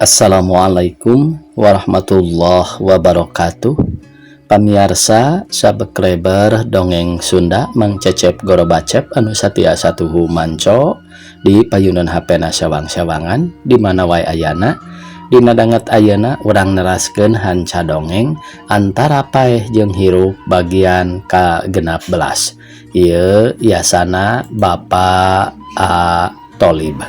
Assalamualaikum warahmatullahi wabarakatuh. Pamiarsa subscriber dongeng Sunda Mang Cecep Gorobacep anu satia satuhu manco di payunan HP na sawang-sawangan di mana wae ayana. Dina danget ayeuna urang neraskeun hanca dongeng antara paeh jeung hirup bagian ka-16. Ieu yasana Bapak A Tolib.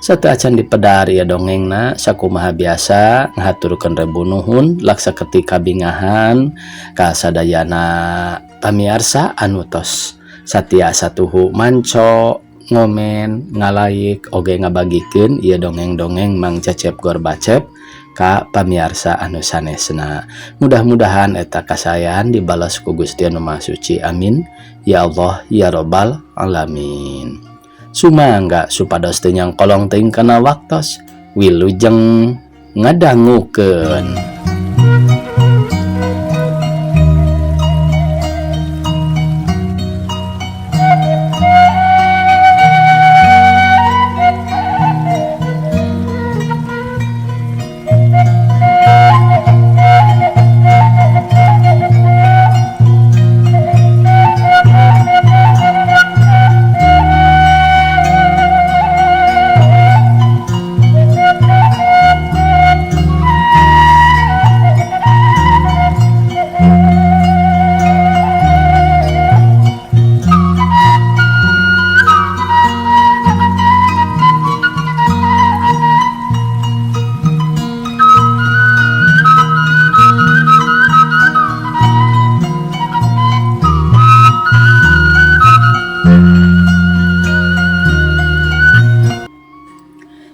Sateuacan dipedar ieu dongengna, sakumaha biasa ngahaturkeun rebu nuhun laksa ketika bingahan ka sadayana pamiarsa anu tos satia satuhu manco, ngomen, ngalaik, oge ngabagikeun ieu dongeng-dongeng Mang Cecep Gorbacep ka pamiarsa anu sanesna. Mudah-mudahan eta kasayan dibalas ku Gusti Anu Maha Suci. Amin ya Allah ya Robbal alamin. Sumangga supados teu nyangkolong teuing kana waktos. Wilujeng ngadangukeun.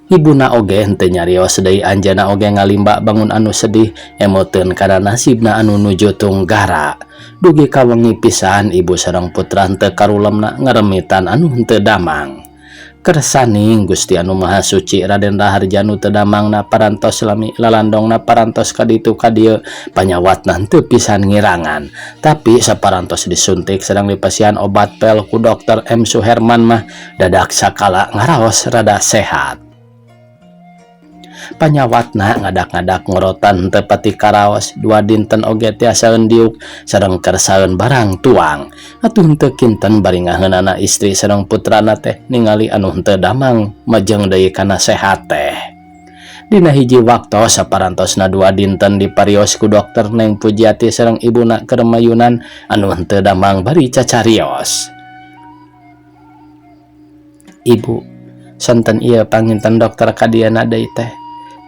Ibuna oge henteu nyarios deui, anjeunna oge ngalimba bangun anu sedih emoteun kana nasibna anu nuju tunggara. Dugi ka wengi pisan ibu sareng putra henteu karulemna ngaremitan anu henteu damang. Kersaning Gusti anu Maha Suci, Raden Raharja nu teu damangna parantos lami, lalandongna parantos ka ditu ka dieu, panyawatna henteu pisan ngirangan. Tapi saparantos disuntik sareng dipasihan obat pel ku dokter M Suherman mah dadak sakala ngaraos rada sehat. Panyawatna ngadak-ngadak ngorotan henteu pati karaos, dua dinten oge tiasaeun diuk sareng kersaeun barang tuang. Atuh henteu kinten bari ngaheunana istri sareng putrana teh ningali anu henteu damang majeng deui kana sehat teh. Dina hiji waktos saparantosna dua dinten diparios ku dokter, Neng Pujiati sareng ibuna keur mayunan anu henteu damang bari cacarios. Ibu, sonten ieu panginten dokter kadieuna deui teh.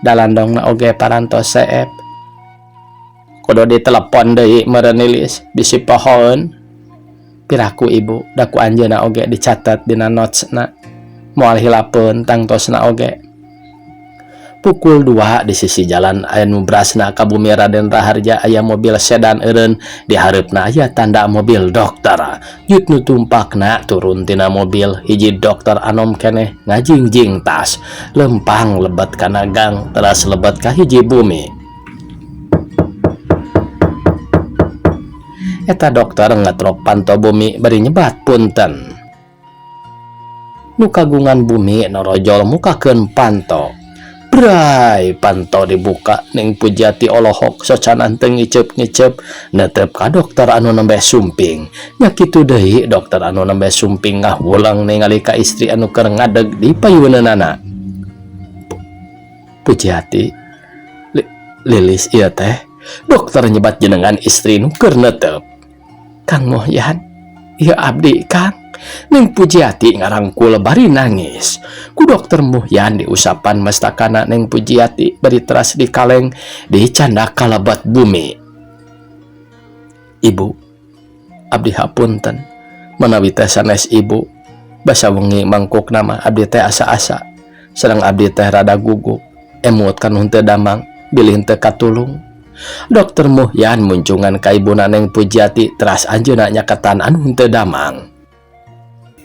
Dalandongna oge parantos seep. Kudu ditelepon deui meureun lilis bisi pohoeun. Piraku ibu, da ku anjeunna oge dicatet dina notesna. Moal hilapeun tangtosna oge. Pukul 2 di sisi jalan anu brasna ka bumi Raden Raharja aya mobil sedan eureun, di hareupna aya tanda mobil dokter. Yut nu tumpakna turun tina mobil hiji dokter anom keneh ngajingjing tas, lempang lebet kana gang teras lebet ka hiji bumi. Eta dokter ngetrok panto bumi bari nyebat punten. Nu kagungan bumi norojol mukakeun panto. Bray, panto dibuka. Ning Pujiati olohok socanan teu ngiceup-ngiceup netep ka dokter anu nembe sumping. Nya kitu deui dokter anu nembe sumping ngahulang ningali ka istri anu keur ngadeg di payuneunana. Pujiati, lilis ieu teh. Dokter nyebat jenengan istri nu keur netep. Kang Muhyan, ieu abdi Kang. Ning Pujiati ngarangkul bari nangis. Ku dokter Muhyan diusapan mestakana Neng Pujiati bari teras dikaleng dicanda kalabat bumi. Ibu, abdi hapunten menawi teh sanes ibu. Basa wengi mangkuk nama abdi teh asa-asa. Sareng abdi teh rada gugup. Emut kan henteu damang, bilih henteu katulung. Dokter Muhyan muncungan ka ibuna Neng Pujiati teras anjeunna nyaketan anu henteu damang.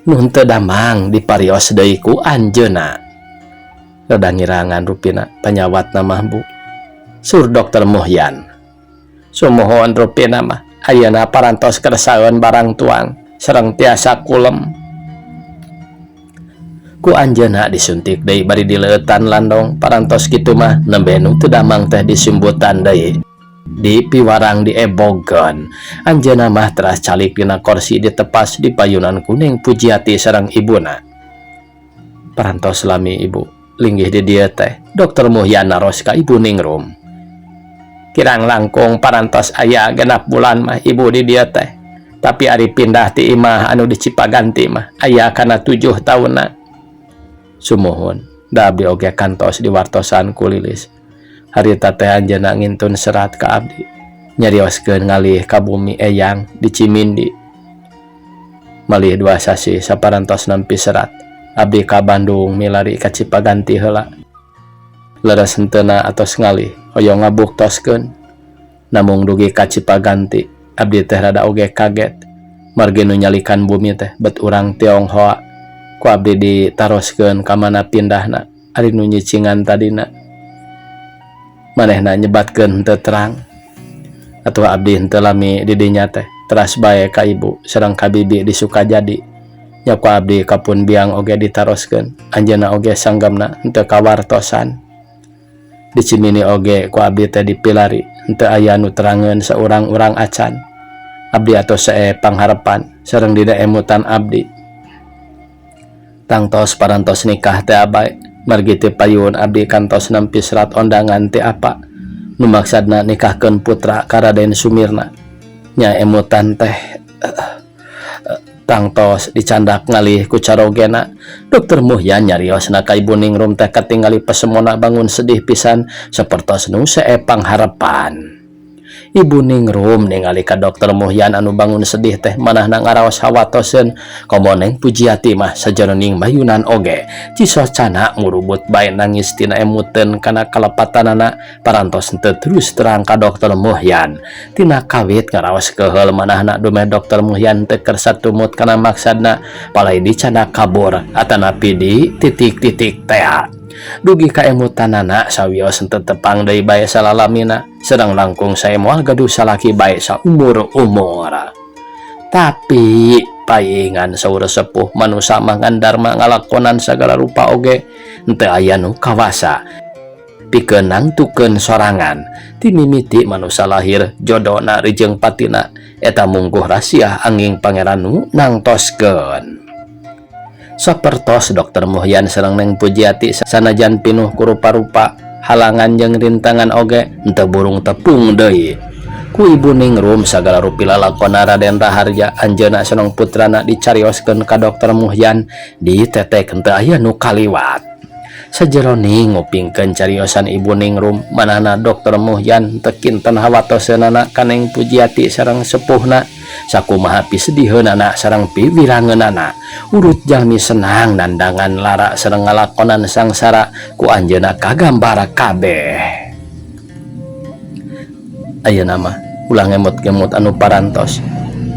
Nu henteu damang diparios deui ku anjeunna. Rada ngirangan rupina panyawatna mah bu. Sur dokter Muhyan. Sumuhun rupina mah ayeuna parantos kersaeun barang tuang sareng tiasa kulem. Ku anjeunna disuntik deui bari dileueutan landong parantos kitu mah nembe nu teu damang teh disimbutan deui. Di piwarang diebogeun. Anjeunna mah teras calik dina korsi ditepas di payunan ku Neng Pujiati sareng ibuna. Parantos lami ibu linggih di dieu teh Dokter Muhyan naros ka Ibu Ningrum. Kirang langkung parantos aya 6 bulan mah ibu di dieu teh. Tapi ari pindah ti imah anu di Cipaganti mah aya kana 7 taunna. Sumuhun, da abdi oge kantos diwartosan ku Lilis. Harita teh anjeunna ngintun serat ka abdi. Nyarioskeun ngalih ka bumi eyang di Cimindi. Malih 2 sasih saparantos nampi serat. Abdi ka Bandung milari ka Cipaganti heula. Leres henteuna atos ngalih hoyong ngabuktoskeun. Namung dugi ka Cipaganti abdi teh rada oge kaget. Margi nu nyalikan bumi teh bet urang Tionghoa. Ku abdi ditaroskeun ka mana pindahna ari nu nyicingan tadina. Manehna nyebatkeun henteu terang. Atuh abdi henteu lami di dinya teh teras bae ka ibu sareng ka bibi di Sukajadi. Nya ku abdi kapun biang oge ditaroskeun anjeunna oge sanggemna henteu kawartosan. Di Cimindi oge ku abdi teh dipilari henteu aya nu terangeun saurang-urang acan. Abdi atos sae pangharepan sareng dina emutan abdi. Tangtos parantos nikah teh abae margi teu payun abdi kantos nampi serat ondangan ti apa nu maksadna nikahkeun putra ka Raden Sumirna. Nya emutan teh tangtos dicandak ngalih ku carogena. Dokter Muhyan nyariosna ka Ibu Ningrum teh katingali pesemona bangun sedih pisan sapertos nu sae pangharepan. Ibu Ningrum ningali ka Dokter Muhyan anu bangun sedih teh manahna ngaraos hawatoseun. Komo Neng Pujiati mah sajeroning mayunan oge cisocana ngurubut bae nangis tina emuteun kana kalepatanana parantos henteu terus terang ka Dokter Muhyan. Tina kawit ngaraos keheul manahna dumeh Dokter Muhyan teu kersa tumut kana maksadna palai dicana kabur atanapi di titik-titik tea. Dugi ka emutanana sawios henteu tepang deui bae salalamina sedang langkung sae moal gaduh salaki bae saumur-umur. Tapi paingan saur sepuh manusa mah ngan darma ngalakonan sagala rupa oge henteu aya nu kawasa pikeun nangtukeun sorangan. Ti mimiti manusa lahir jodona rijeung patina eta mungguh rahasia anging pangeran nu nangtoskeun. Sapertos Dokter Muhyan sareng Neng Pujiati sanajan pinuh ku rupa-rupa halangan jeung rintangan oge henteu burung tepung deui. Ku Ibu Ningrum sagala rupi lalakona Raden Raharja anjeunna sareng putrana dicarioskeun ka Dokter Muhyan ditetek henteu aya nu kaliwat. Sajeroning ngupingkeun cariosan Ibu Ningrum manahna Dokter Muhyan teu kinten hawatoseunana ka Neng Pujiati sareng sepuhna sakumaha pisediheunana sareng piwirangeunana. Urut jalmi senang nandangan lara sareng ngalakonan sangsara ku anjeunna kagambar kabeh. Ayeuna mah ulah ngemut-ngemut anu parantos.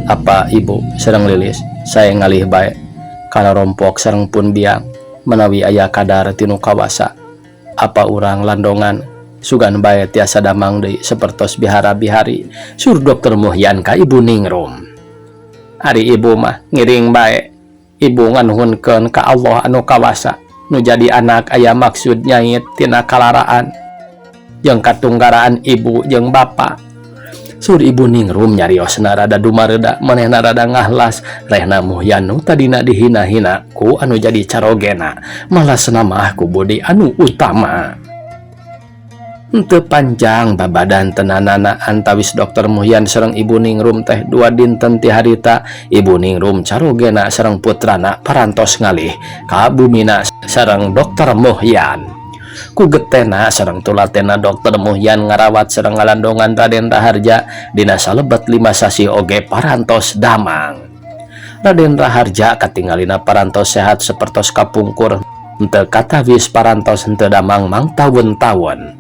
Apa ibu sareng Lilis sae ngalih bae kana rompok sareng pun biang menawi aya kadar tinu kawasa. Apa urang landongan sugan bae tiasa damang deui sapertos bihara-bihari sur Dokter Muhyan ka Ibu Ningrum. Ari ibu mah ngiring bae ibu nganuhunkeun ka Allah anu kawasa nu jadi anak aya maksud nyait tina kalaraan jeung katunggaraan ibu jeung bapa. Sur Ibu Ningrum nyariosna rada dumareda manehna rada ngahlas rehna Muhyan nu tadina dihina-hina ku anu jadi carogena malasna mah ku budi anu utama. Henteu panjang babadan tenanana antawis Dokter Muhyan sareng Ibu Ningrum teh 2 dinten ti harita Ibu Ningrum carogena sareng putrana parantos ngalih ka bumina sareng Dokter Muhyan. Ku getena sareng tulatena Dokter Muhyan ngarawat sareng ngalandongan Raden Raharja dina salebet 5 sasih oge parantos damang. Raden Raharja katingalina parantos sehat sapertos kapungkur henteu katawis parantos henteu damang mangtaun-taun.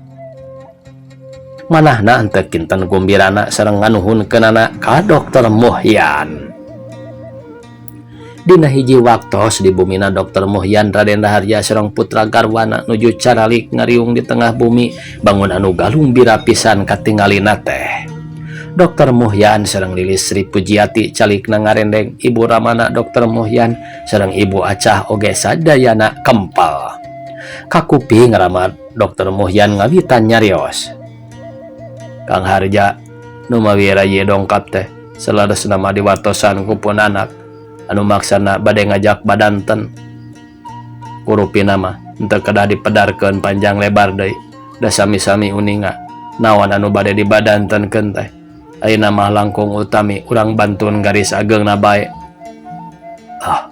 Manahna henteu kinten gumbirana sareng nganuhunkeunana ka Dokter Muhyan. Dina hiji waktos di bumina Dokter Muhyan Raden Raharja sareng putra garwana nuju caralik ngariung di tengah bumi bangun anu galumbira pisan katingalina teh. Dokter Muhyan sareng Lilis Sri Pujiati calikna ngarendeng Ibu Ramana Dokter Muhyan sareng Ibu Acah oge sadayana kempal. Kakuping Rama Dokter Muhyan ngawitan nyarios. Kang Harja numawi rayi dongkap teh saleresna mah diwartosan ku pun anak anu maksana bade ngajak badanten. Ku rupina mah henteu kedah dipedarkeun panjang lebar deui da sami-sami uninga naon anu bade dibadantenkeun teh. Ayeuna mah langkung utami urang bantun garis ageungna bae. Ah,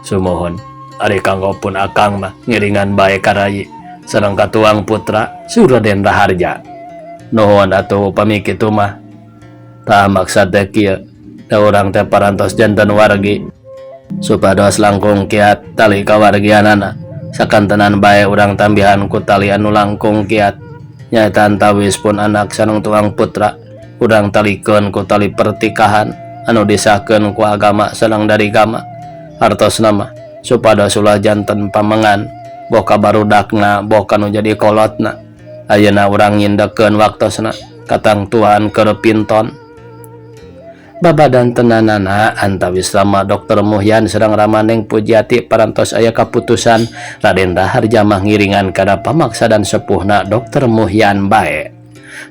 sumuhun ari kanggo pun akang mah ngiringan bae ka rayi sareng katuang putra Suraden Raharja. Nuhun atuh upami kitu mah. Tah maksad teh kieu da urang teh parantos janten wargi supados langkung kiat tali kawargianana sakantenan bae urang tambihan ku tali anu langkung kiat nyaeta antawis pun anak sareng tuang putra urang talikeun ku tali pertikahan anu disahkeun ku agama sareng darigama hartosna mah supados ulah janten pamengan boh ka barudakna boh ka nu jadi kolotna. Ayeuna urang nyindekeun waktosna katangtuan keur pinton. Babadantenanana antawis Rama Dokter Muhyan sareng Rama Neng Pujiati parantos aya kaputusan Raden Raharja mah ngiringan kana pamaksadan sepuhna Dokter Muhyan bae.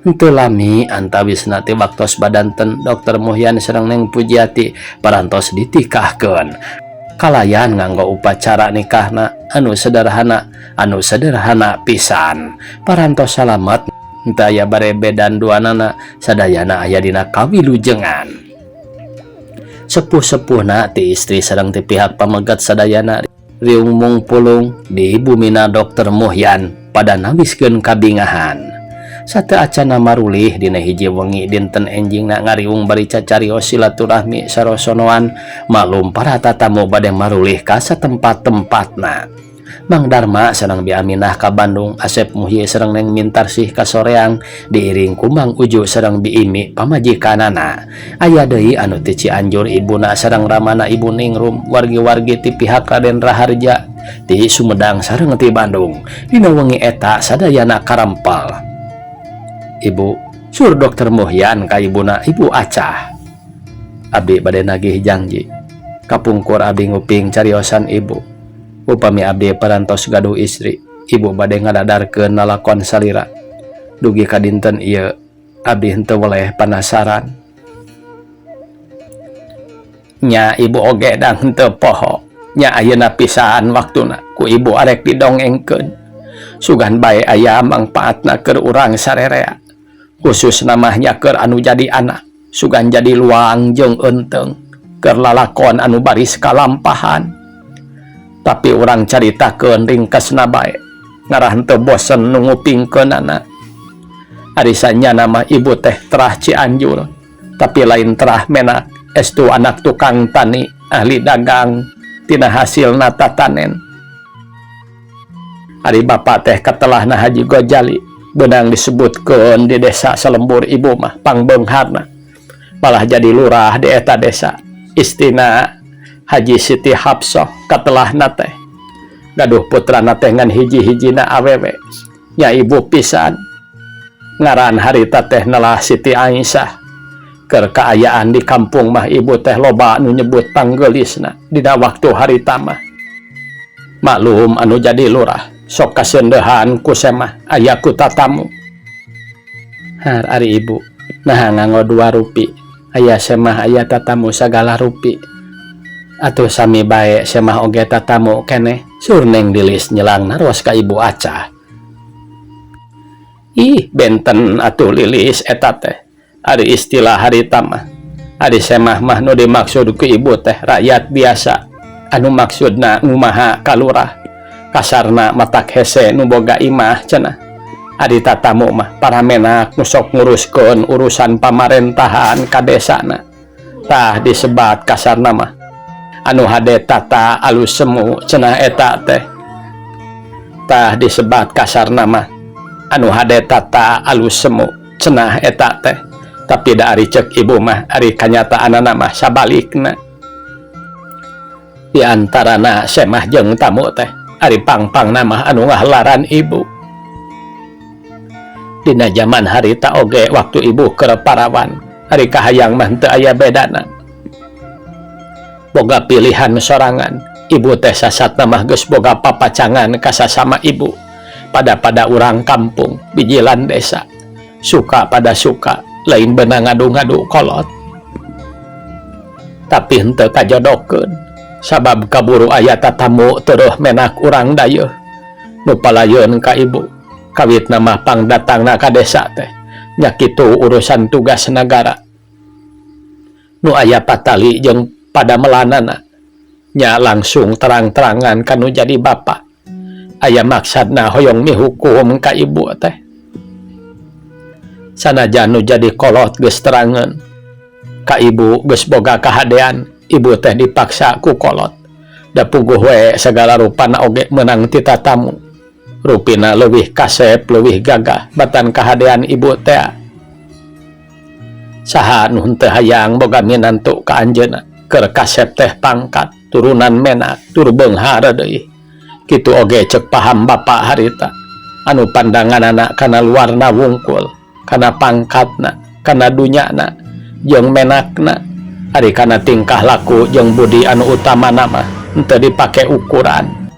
Henteu lami antawisna ti waktos badanten Dokter Muhyan sareng Neng Pujiati parantos ditikahkeun. Kalayan nganggo upacara nikahna anu sederhana pisan. Parantos salamet henteu aya barebedan duanana sadayana aya dina kawilujengan. Sepuh-sepuhna ti istri sareng ti pihak pamegat sadayana riung mungpulung di bumina Dokter Muhyan pada nawiskeun kabingahan. Sateuacana marulih dina hiji wengi dinten enjingna ngariung bari cacarios silaturahmi sarosonoan maklum para tatamu bade marulih ka satempat-tempatna. Mang Darma sareng Bi Aminah ka Bandung, Asep Muhyi sareng Neng Mintarsih ka Soreang diiring ku Mang Uju sareng Bi Imi pamajikanana. Aya deui anu ti Cianjur ibuna sareng ramana Ibu Ningrum, wargi-wargi ti pihak Raden Raharja ti Sumedang sareng ti Bandung. Dina wengi eta sadayana karampal. Ibu sur Dokter Muhyan ka ibuna Ibu Acah. Abdi bade nagih janji. Kapungkur abdi nguping cariosan ibu. Upami abdi parantos gaduh istri, ibu bade ngadadarkeun lalakon salira. Dugi ka dinten ieu abdi henteu weleh panasaran. Nya ibu oge dang henteu poho. Nya ayeuna pisan waktuna ku ibu arek didongengkeun. Sugan bae aya mangpaatna keur urang sarerea. Khususna mah nya keur anu jadi anak, sugan jadi luang jeung eunteng keur lalakon anu baris kalampahan. Tapi urang caritakeun ringkesna bae, ngarah henteu bosen nu ngupingkeunana. Ari sanyana mah ibu teh terah Cianjur, tapi lain terah menak, estu anak tukang tani, ahli dagang, tina hasilna tatanen. Ari bapa teh katelahna Haji Gojali, beunang disebutkeun di desa Salembur ibu mah pangbeungharna. Malah jadi lurah di eta desa. Istina Haji Siti Hafsah katelahna teh. Gaduh putrana teh ngan hiji-hijina awewe. Nya ibu pisan. Ngaran harita teh nelah Siti Aisyah. Keur kaayaan di kampung mah ibu teh loba anu nyebut panggeulisna dina waktu harita mah. Maklum anu jadi lurah sok kaseundeuhan ku semah aya ku tatamu. Har ari ibu naha nganggo dua rupi aya semah aya tatamu sagala rupi. Atuh sami bae semah oge tatamu keneh sur Neng Lilis nyelang naros ka Ibu Acah. Ih benten atuh Lilis eta teh. Ari istilah harita mah. Ari semah mah nu dimaksud ku ibu teh rakyat biasa. Anu maksudna ngumaha kalurah. Kasarna matak hese nu boga imah cenah. Ari tatamu mah para menak nu sok nguruskeun urusan pamarentahan ka desana. Tah disebat kasarna mah. Anu hade tata alus semu cenah eta teh. Tah disebat kasarna mah. Anu hade tata alus semu cenah eta teh. Tapi da ari ceuk ibu mah ari kanyataanana mah sabalikna. Di antarana semah jeung tamu teh ari pang-pangna mah anu ngahelaran ibu. Dina jaman harita oge waktu ibu keur parawan. Ari kahayang mah teu aya bedana. Boga pilihan sorangan. Ibu teh sasatna mah geus boga papacangan ka sasama ibu. Pada-pada urang kampung, bijilan desa. Suka pada suka, lain beunang ngadu-ngadu kolot. Tapi henteu kajodokeun. Sabab kaburu aya tatamu tereuh menak urang dayeuh. Nu palayeun ka ibu. Kawitna mah pangdatangna ka desa teh. Nya kitu urusan tugas nagara. Nu aya patali jeung padamelanana. Nya langsung terang-terangan ka nu jadi bapa. Aya maksadna hoyong mihukum ka ibu teh. Sanajan nu jadi kolot geus terangeun. Ka ibu geus boga kahadean, ibu teh dipaksa ku kolot. Da puguh we sagala rupana oge meunang ti tatamu. Rupina leuwih kasep, leuwih gagah, batan kahadean ibu teh. Saha nu henteu hayang boga minantu ka anjeunna, keur kasep teh pangkat, turunan menak, tur beunghar deui. Kitu oge ceuk paham bapa harita. Anu pandanganana kana luarna wungkul, kana pangkatna, kana dunyana, jeung menakna. Ari kana tingkah laku jeung budi anu utamana mah henteu dipake ukuran.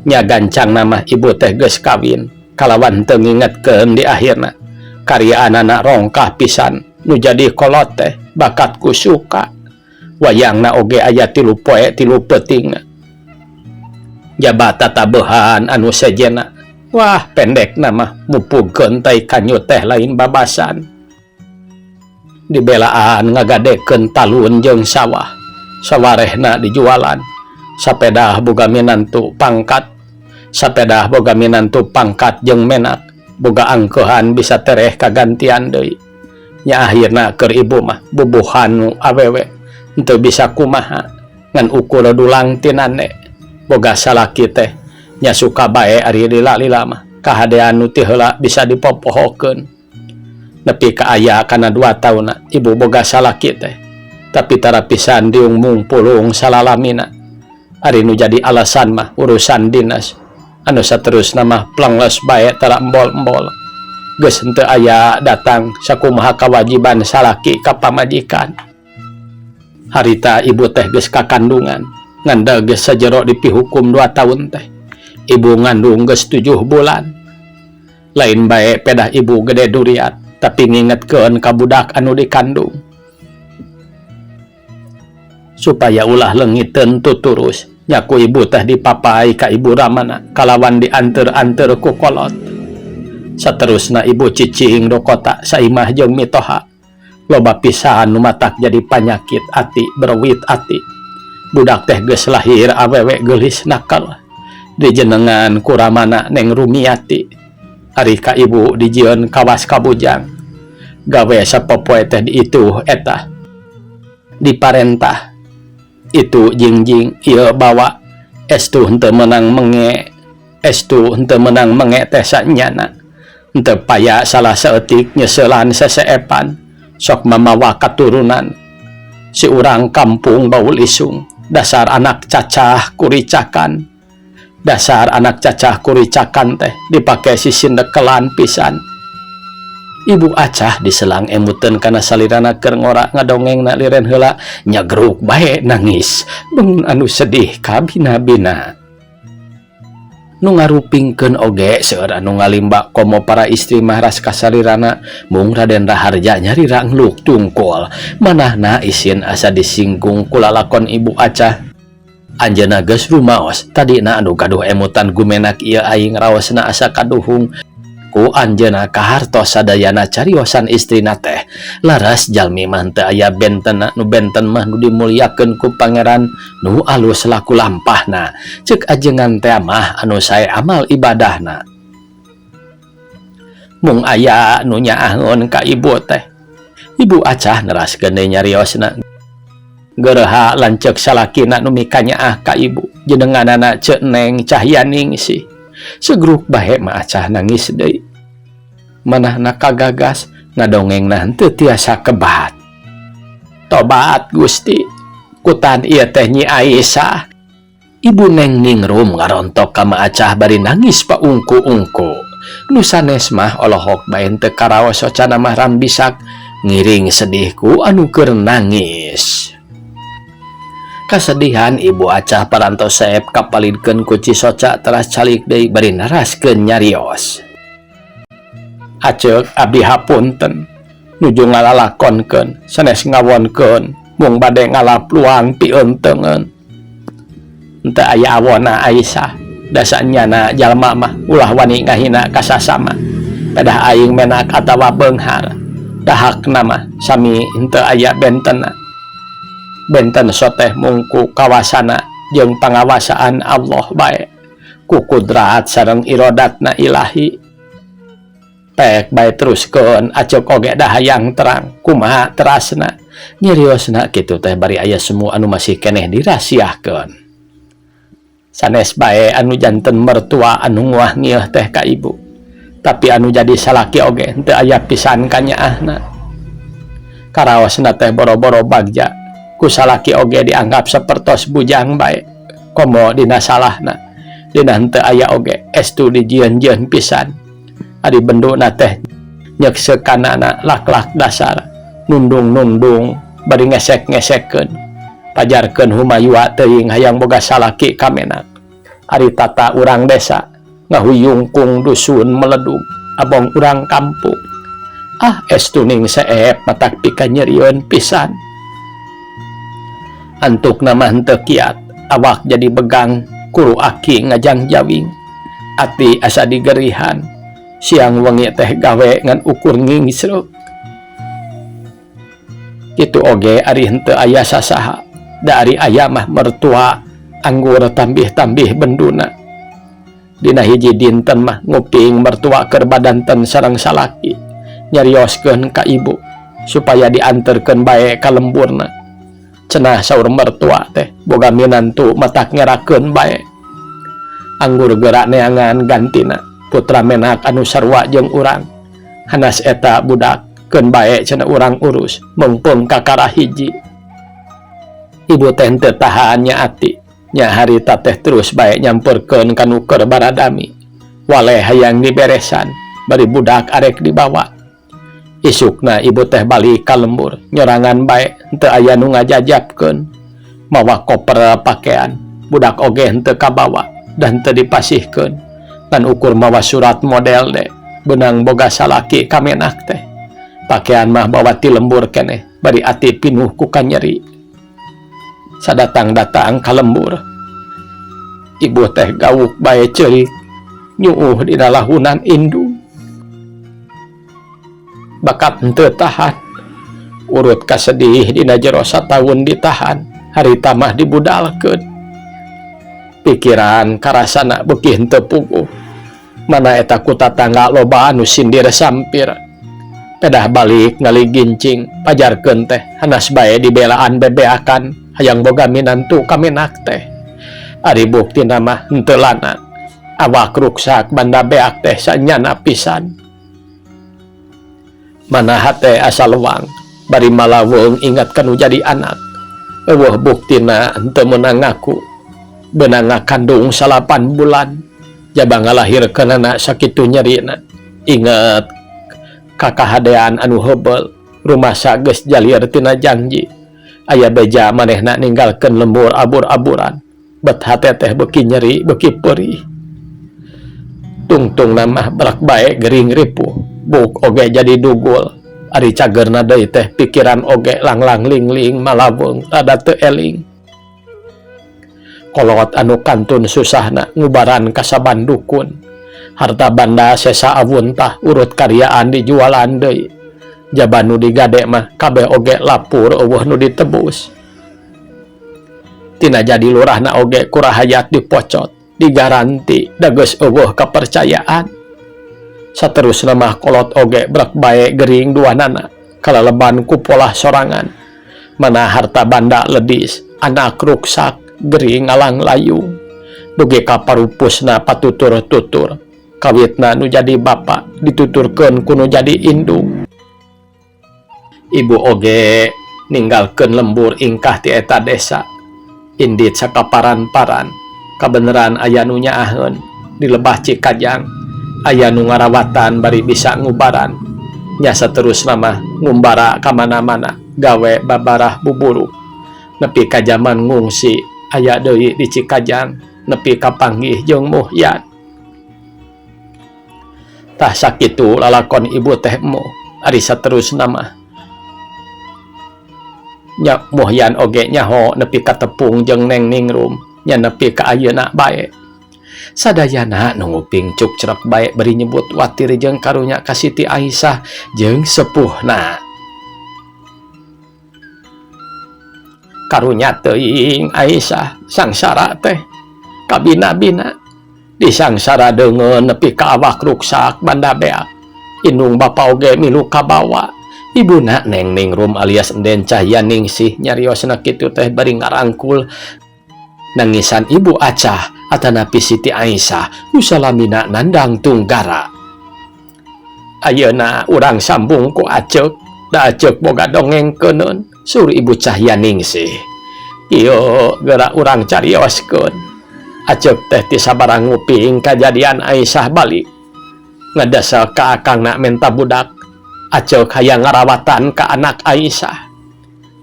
Nya gancangna mah ibu teh geus kawin, kalawan teu ngingetkeun di akhirna. Karyaanana rongkah pisan, nu jadi kolot teh bakat ku suka. Wayangna oge aya 3 poe 3 peutingna. Jaba tatabehan anu sejenna. Wah, pendekna mah mupugkeun tai kanyu teh lain babasan. Dibelaan ngagadekeun talun jeung sawah. Sawarehna dijualan. Sapedah boga minantu pangkat. Sapedah boga minantu pangkat jeung menak. Boga angkeuhan bisa tereh kagantian deui. Nya akhirna keur ibu mah bubuhan nu awewe henteu bisa kumaha ngan ukur dulang tinane. Boga salaki teh nya suka bae ari lila-lila mah kahadean nu ti heula bisa dipopohokeun. Nepi ka aya kana 2 taunna ibu boga salaki teh. Tapi tara pisan diung mungpulung salalamina. Ari nu jadi alasan mah urusan dinas. Anu saterusna mah plengles bae tara embol-embol. Geus henteu aya datang sakumaha kawajiban salaki ka pamajikan. Harita ibu teh geus kakandungan. Ngan da geus sajero dipihukum 2 tahun teh. Ibu ngandung geus 7 bulan. Lain bae pedah ibu gede duriat, tapi ngingetkeun ka budak anu dikandung. Supaya ulah leungiteun tuturus, nyaku ibu teh dipapai ka ibu ramana kalawan dianteur-anteur ku kolot. Saterusna ibu cicing do kota saimah jeung mitoha. Loba pisan nu matak jadi panyakit ati berwit ati. Budak teh geus lahir awewe geulis nakal. Dijenengan ku ramana Neng Rumiati. Ari ka ibu dijieun kawas kabujang. Gawe sapopoe teh diituh eta. Diparentah. Itu jingjing ieu bawa. Estu henteu meunang menge. Estu henteu meunang menge teh sanyana. Henteu paya salah saeutik nyeseulan seseepan. Sok mamawa katurunan. Si urang kampung bau lisung. Dasar anak cacah kuricakan. Dasar anak cacah kuricakan teh dipake sisindekelan pisan. Ibu Acah diselang emuteun kana salirana keur ngora ngadongengna liren heula nyagruk bae nangis. Beung anu sedih kabina-bina. Nu ngarupingkeun oge seueur anu ngalimba komo para istri mah ras kasalirana mung Raden Raharja nyarira ngluk tungkul. Manahna isin asa disinggung ku lalakon Ibu Acah. Anjeunna geus rumaos tadina anu gaduh emutan gumenak ieu aing raosna asa kaduhung. Ku anjeunna kahartos sadayana cariosan istrina teh. Laras jalmi mah teu aya bentena nu benten mah nu dimulyakeun ku pangeran nu alus laku lampahna. Ceuk ajengan teh mah anu sae amal ibadahna. Mung aya nu nyaaheun ka ibu teh. Ibu Acah neraskeun deui nyariosna. Gereha lanceuk salakina nu mikanyaah ka ibu. Jenenganana Ceuk Neng Cahyaningsih. Segruk bae mah Acah nangis deui. Manahna kagagas ngadongengna henteu tiasa kebat. Tobat Gusti, kutan ieu teh Nyi Aisyah. Ibu Neng ningrum ngarontok ka Ma Acah bari nangis paungku-ungku. Nu sanes mah olohok bae henteu karaos socana mah rambisak Ngiring sedih ku anu keur nangis. Kasedihan Ibu Acah parantos seep kapalidkeun ku Cisoca teras calik deui bari neraskeun nyarios. Aceuk abdi hapunten nuju ngalalakonkeun sanes ngawonkeun mung bade ngalap luang pieunteuneun. Henteu aya awona Aisyah da sanyana jalma mah ulah wani ngahina ka sasama pedah aing menak atawa beunghar da hakna mah sami henteu aya bentenna. Benten soteh mung ku kawasana jeung pangawasaan Allah bae ku kudrat sareng irodatna ilahi. Pek bae teruskeun aceuk oge da hayang terang kumaha terasna nyeriosna kitu teh bari aya semua anu masih keneh dirahasiakeun. Sanes bae anu janten mertua anu nguah ngieuh teh ka ibu tapi anu jadi salaki oge henteu aya pisan kanyaahna. Karaosna teh boro-boro bagja ku salaki oge dianggap sapertos bujang bae komo dina salahna dina henteu aya oge estu dijieun-jieun pisan. Ari benduna teh nyeksekanana lak-lak dasar nundung-nundung bari ngesek-ngesekkeun pajarkeun humayua teuing hayang boga salaki kamenak. Ari tata urang desa ngahuyungkung dusun meledug abong urang kampung. Ah estu ning seep matak pikanyerieun pisan. Antukna mah henteu kiat awak jadi begang kuru aki ngajang jawing ati asa digerihan siang wengi teh gawe ngan ukur ngingsreuk. Kitu oge ari henteu aya sasaha da ari aya mah mertua anggur tambih-tambih benduna. Dina hiji dinten mah nguping mertua keur badanten sareng salaki nyarioskeun ka ibu supaya dianterkeun bae ka lemburna. Cenah saur mertua teh boga minantu matak ngerakeun bae. Anggur gerak neangan gantina putra menak anu sarua jeung urang. Hanas eta budak keun bae cenah urang urus meungpeung kakara hiji. Ibu teh henteu tahan nya ati nya harita teh terus bae nyamperkeun ka nu keur baradami. Waleh hayang diberesan bari budak arek dibawa. Isukna ibu teh balik ka lembur nyorangan bae henteu aya nu ngajajabkeun mawa koper pakaian budak oge henteu kabawa dan henteu dipasihkeun ngan ukur mawa surat model de benang boga salaki kamenak teh pakaian mah bawa ti lembur keneh bari ati pinuh ku kanyeri. Sadatang-datang ka lembur ibu teh gawuk bae ceurik nyuuh dina lahunan indung. Bakat henteu tahan urut kasedih dina jero sataun ditahan harita mah dibudalkeun. Pikiran karasana beuki henteu puguh mana eta ku tatangga loba anu sindir sampir. Pedah balik ngaligincing pajarkeun teh hanas bae dibelaan bebeakan hayang boga minantu kamenak teh. Ari buktina mah henteu lana awak ruksak banda beak teh sanyana pisan. Mana hate asal luang bari malaweung ingat kanu jadi anak. Eueuh buktina henteu meunang ngaku beunang ngakandung 8 bulan jaba ngalahirkeunana sakitu nyerina. Inget kakahadean anu heubeul rumasa geus jalir tina janji aya beja manehna ninggalkeun lembur abur-aburan bet hate teh beuki nyeri beuki perih. Tungtungna mah berak bae gering ripuh buk oge jadi dugul. Ari cagerna deui teh pikiran oge langlang lingling malaweung rada teu eling. Kolot anu kantun susahna ngubaran kasaban dukun. Harta banda sesa awuntah urut karyaan dijualan deui. Jaba nu digade mah kabeh oge lapur eueuh nu ditebus. Tina jadi lurahna oge kurahayat dipocot, digaranti da geus eueuh kapercayaan. Saterusna mah kolot oge brak bae gering duanana kalaleban ku polah sorangan. Mana harta banda ledis, anak ruksak, gering ngalang layung. Dugi ka parupusna patutur-tutur. Kawitna nu jadi bapa dituturkeun ku nu jadi indung. Ibu oge ninggalkeun lembur ingkah ti eta desa. Indit sakaparan-paran, kabeneran aya nu nyaaheun di lebah Cikajang. Aya nu ngarawatan bari bisa ngubaran. Nya saterusna mah ngumbara ka mana-mana gawe babarah buburu nepi ka jaman ngungsi aya deui di Cikajang nepi ka panggih jeung Muhyan. Tah sakitu lalakon ibu teh emo ari saterusna mah nya Muhyan oge nyaho nepi ka tepung jeung Neng Ningrum nya nepi ka ayeuna bae. Sadayana nu nguping cukcrek bae bari nyebut watir jeung karunya ka Siti Aisyah jeung sepuhna. Karunya teuing Aisyah sangsara teh kabina-bina disangsara deungeun nepi ka awak ruksak banda beak. Indung bapa oge milu kabawa. Ibuna Neng Ningrum alias Enden Cahyaningsih nyariosna kitu teh bari ngarangkul nangisan Ibu Acah atanapi Siti Aisyah nu salamina nandang tunggara. Ayeuna urang sambung ku Aceuk, da Aceuk boga dongeng keuneun, sur Ibu Cahyaningsih. Ieu geura urang carioskeun. Aceuk teh ti sabarang nguping kajadian Aisyah balik. Ngadesel ka akangna menta budak. Aceuk hayang ngarawatan ka anak Aisyah.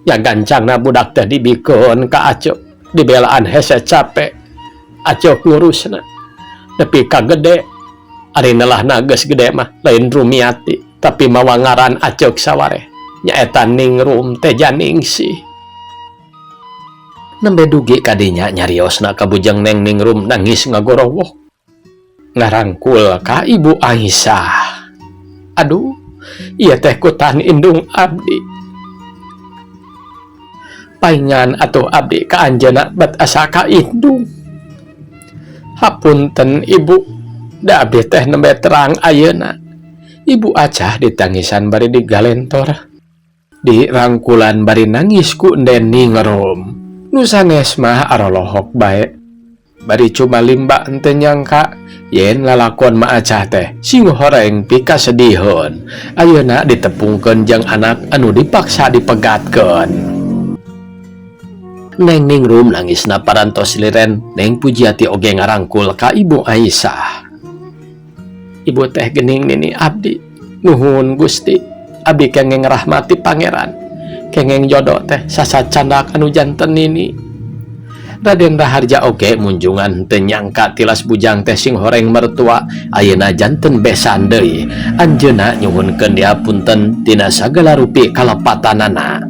Nya gancangna budak teh dibikeun ka Aceuk. Dibelaan hese capek. Aceuk ngurusna. Nepi ka gede. Ari nelahna geus gede mah lain Rumiati, tapi mawa ngaran Aceuk sawareh. Nyaeta Ningrum Tejaningsih. Nembe dugi kadinya nyariosna ka bujang Neng Ningrum nangis ngagorowok. Ngarangkul ka Ibu Aisyah. Aduh, ieu teh kutan indung abdi. Paingan atuh abdi ka anjeunna bet asa ka indung. Hapunten ibu, da abdi teh nembe terang ayeuna. Ibu Acah ditangisan bari digalentor. Dirangkulan bari nangis ku Enden Ningrum. Nu sanes mah arolohok bae. Bari cuma limba henteu nyangka yen lalakon Ma Acah teh sing horeng pikasediheun. Ayeuna ditepungkeun jeung anak anu dipaksa dipegatkeun. Neng Ningrum nangisna parantos liren, Neng Pujiati oge ngarangkul ka Ibu Aisyah. Ibu teh gening nini abdi, nuhun Gusti, abdi kengeng rahmati pangeran. Kengeng jodoh teh sasacandak anu janten nini. Raden Raharja oge munjungan teu nyangka tilas bujang teh sing horeng mertua ayeuna janten besan deui. Anjeunna nyuhunkeun dihapunten tina sagala rupi kalepatanana.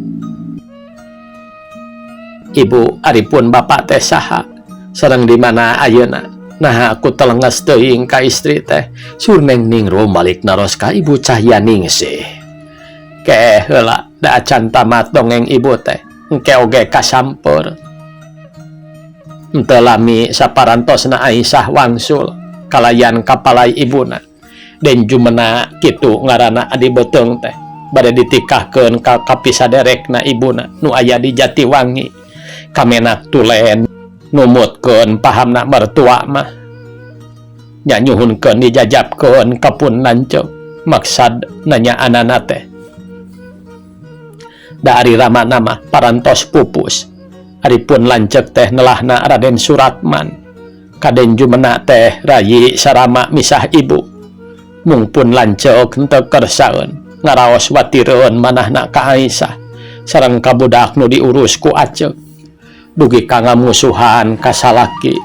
Ibu aripun bapak teh saha sareng di mana ayeuna? Naha aku telenges teuing ka istri teh. Sur Neng Ningrum balik naros ka Ibu Cahyaningsih. Keh heula da acan tamat dongeng ibu teh. Engke oge kasamper. Henteu lami saparantosna Aisyah wangsul kalayan kapalai ibuna. Den jumena kitu ngaranna adi beuteung teh bade ditikahkeun ka kapisaderekna ibuna nu aya di Jatiwangi. Kamenak tulen numutkeun pahamna mertua mah. Nya nyuhunkeun dijajabkeun ka pun lanceuk maksad nanya anana teh. Da ari ramana mah parantos pupus. Ari pun lanceuk teh nelahna Raden Suratman. Kaden jumena teh rayi sarama misah ibu. Mung pun lanceuk henteu kersaeun ngaraos watireun manahna ka Aisyah sareng ka budak nu diurus ku Aceuk. Dugi ka ngamusuhan ka salaki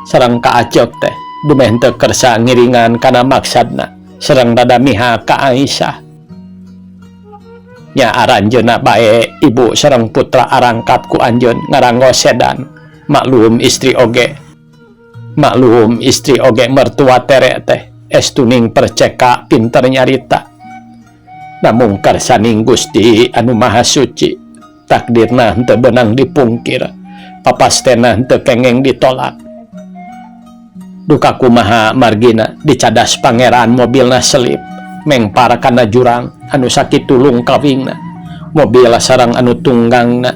sareng ka Aceuk teh dumeh henteu kersa ngiringan kana maksadna sareng rada miha ka Aisyah. Nya aranjeunna bae ibu sareng putra arangkat ku anjeun ngaranggo sedan. Maklum istri oge. Maklum istri oge mertua tere teh estuning perceka pinter nyarita. Namung karsaning Gusti anu Maha Suci takdirna henteu beunang dipungkir, papastena henteu kengeng ditolak. Duka kumaha margina dicadas pangeran mobilna selip mengpar kana jurang anu sakitu lungkawingna mobil sareng anu tunggangna.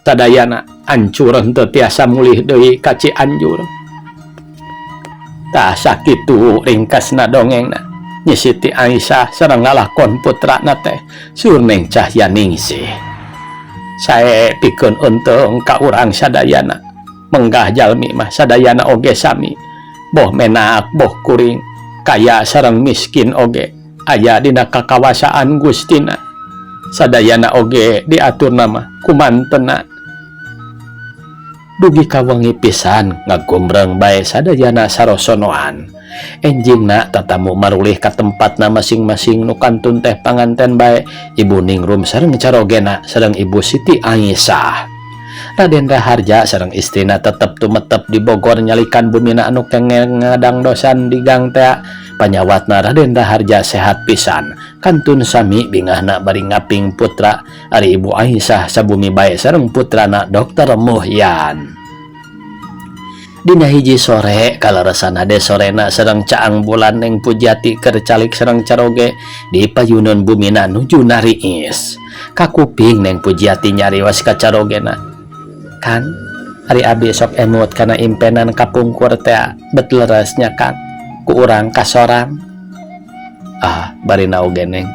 Sadayana ancur henteu tiasa mulih deui ka Cianjur. Tah sakitu ringkasna dongengna. Nyi Siti Aisyah sareng ngalakon putrana teh sur Neng Cahyaningsih. Sae pikeun untung ka urang sadayana. Menggah jalmi mah sadayana oge sami. Boh menak boh kuring, kaya sareng miskin oge. Aya dina kakawasaan Gustina. Sadayana oge diaturna mah ku mantena. Dugi ka wengi pisan ngagombreng bae sadayana sarosonoan. Enjingna tatamu marulih ka tempatna masing-masing nu kantun teh panganten bae Ibu Ningrum sareng carogena sareng Ibu Siti Aisyah. Raden Raharja sareng istrina tetep tumetep di Bogor nyalikan bumina anu kengeng ngadangdosan di gang tea. Panyawatna Raden Raharja sehat pisan. Kantun sami bingahna bari ngaping putra ari Ibu Aisyah sabumi bae sareng putrana Dokter Muhyan. Dina hiji sore kaleresan hade sorena sareng caang bulan Neng Pujiati keur calik sareng caroge di payuneun bumina nuju nariis. Kakuping Neng Pujiati nyarios ka carogena. Kang, ari abi sok emut kana impenan kapungkur tea bet leres nya Kang. Ku urang kasorang. Ah, barina oge Neng.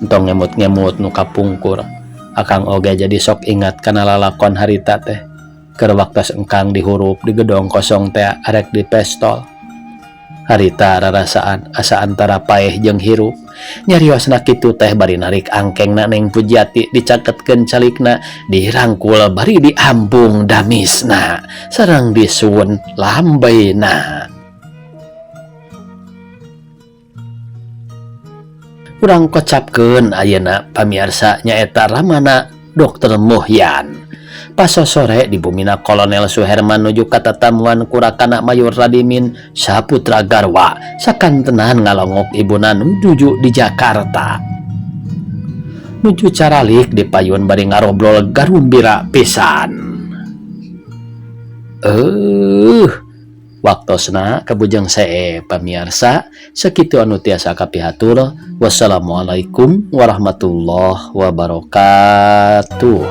Entong ngemut-ngemut nu kapungkur. Akang oge jadi sok ingat kana lalakon harita teh. Keur waktos engkang dihurup di gedong kosong teh arek di pestol. Harita rarasaan asa antara paeh jeung hirup. Nyariosna kitu teh bari narik angkengna Neng Pujiati dicaketkeun calikna dirangkul bari diambung damisna sareng disuun lambeina. Urang kocapkeun ayeuna pamiarsa nyaeta ramana Dokter Muhyan. Pasosore di bumina Kolonel Suherman nuju katatamuan ku rakana Mayor Radimin Saputra Garwa sakantenan ngalongok ibuna nuju di Jakarta. Nuju caralik di payun bari ngarobrol garumbira pisan. Waktosna kabujeng see pamiarsa sakitu anu tiasa kapihatur. Wassalamualaikum warahmatullahi wabarakatuh.